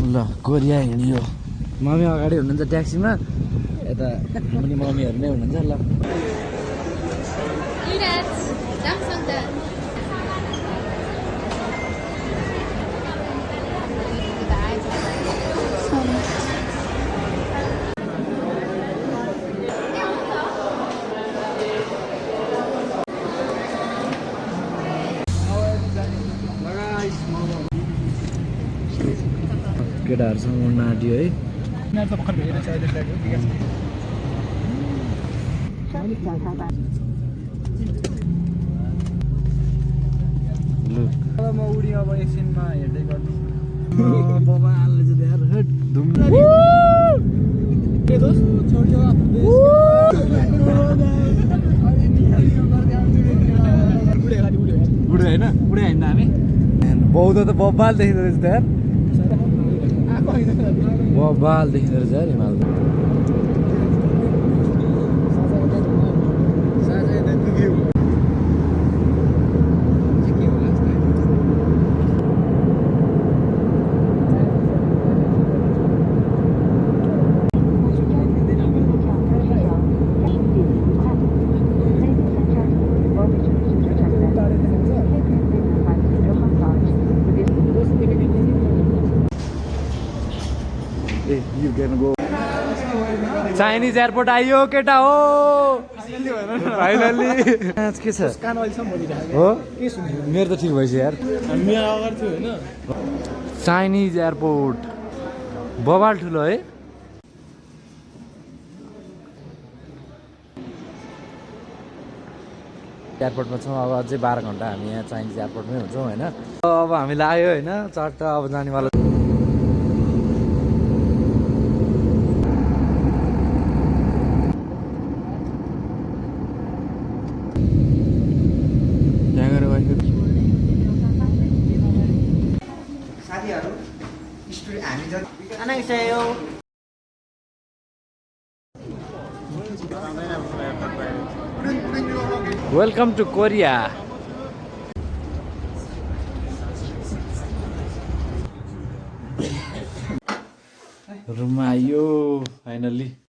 ल कोरिया हिँड्यो मम्मी अगाडि हुनुहुन्छ ट्याक्सीमा यता मुनि मम्मीहरू नै हुनुहुन्छ ल केटाहरूसँग उड्न आँट्यो है म उडी अब एकछिनमा हेर्दै गर्छु उडे होइन उडे होइन हामी बौद्ध त बब्बाल देखिँदो रहेछ त यार बब्बाल देखिँदो रहेछ यार हिमाल चाइनिज एयरपोर्ट आइयो केटा हो फाइनली के छ हो मेरो त ठिक भएछ यार चाइनिज एयरपोर्ट बबाल ठुलो है एयरपोर्टमा छौँ अब अझै 12 घन्टा हामी यहाँ चाइनिज एयरपोर्टमै हुन्छौँ होइन अब हामीलाई आयो होइन चट्ट अब जानेवाला Welcome to Korea. Rumah ayo finally.